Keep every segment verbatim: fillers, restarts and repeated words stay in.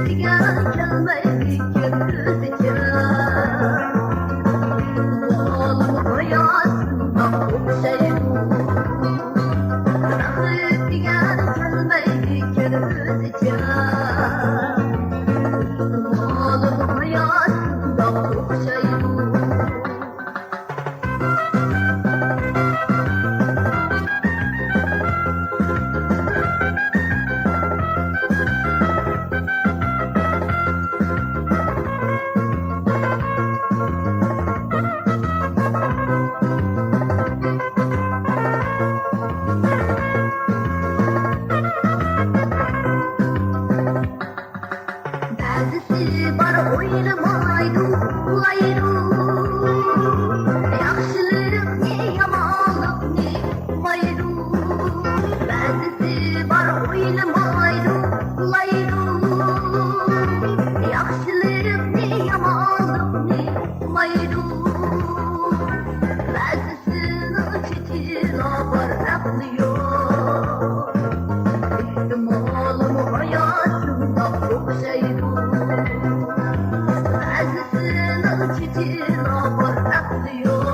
دېگەن كەلمەيدىكەن ئۆزىچە. بالىمۇ بايا شۇنداق ئوخشايدۇ. بەخت دېگەن كەلمەيدىكەن ئۆزىچە. بالىمۇ بايا شۇنداق ئوخشايدۇ. بەزىسى بار ئويلىمايدۇ، ئۇخلايدۇ. ياخشىلىقنى، يامانلىقنى ئۇقمايدۇ. بەزىسى بار ئويلىمايدۇ، ئۇخلايدۇ. ياخشىلىقنى، يامانلىقنى ئۇقمايدۇ. بەزىسى سېنىڭ چېچىلا بار، ئەقلى يوق. ئېھتىمالىمۇ ھايات شۇنداق ئوخشايدۇ. بەزىسىنىڭ چېچىلا بار، ئەقلى يوق.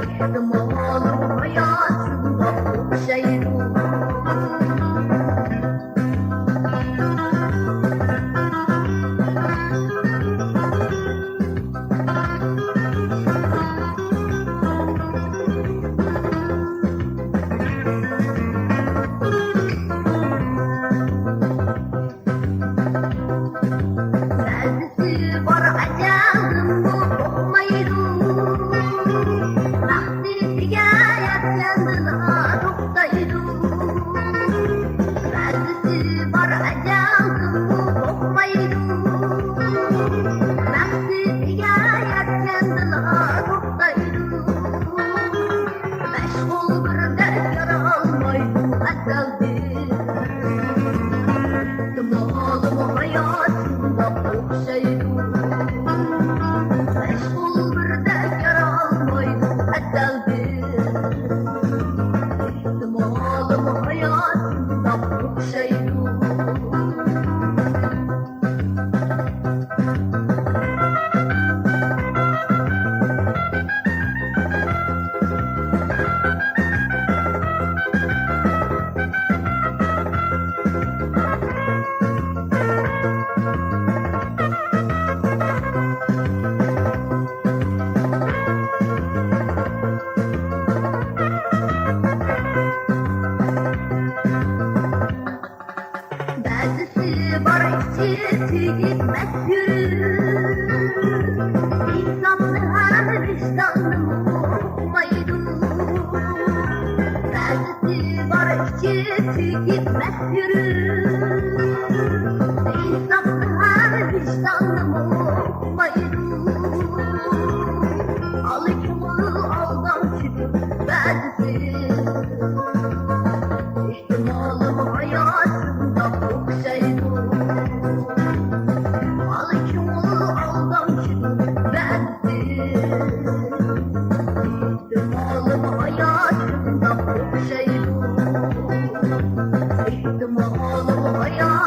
ئېھتىمالىمۇ ھايات شۇنداق ئوخشايدۇ. بەزىسى بار ئەجەلدىنمۇ قورقمايدۇ. بەختى دېگەن يەتكەندىلا توختايدۇ. بەزىسى بار ئەجەلدىنمۇ قورقمايدۇ. بەختى دېگەن يەتكەندىلا توختايدۇ. بەش قول بىردەك يارالمايدۇ ئەزەلدىن. ئېھتىمالىمۇ ھايات شۇنداق ئوخشايدۇ. بەش قول بىردەك يارالمايدۇ ئەزەلدىن. ئېھتىمالىمۇ ھايات شۇنداق ئوخشايدۇ. بەزىسى بار ئىچى تېگىپ مەست يۈرۈپ، ئىنساننى ھەم ۋىجداننىمۇ ئۇقمايدۇ. بەزىسى بار ئىچى تېگىپ مەست يۈرۈپ، ئىنساننى ھەم ۋىجداننىمۇ ئۇقمايدۇ. ئالا كۆڭۈل ئالدامچىدۇر بەزىسى. ئېھتىمالىم ھايات شۇنداق ئوخشايدۇ. ئالا كۆڭۈل ئالدامچىدۇر بەزىسى. ئېھتىمالىم ھايات شۇنداق ئوخشايدۇ. ئېھتىمالىم ھايات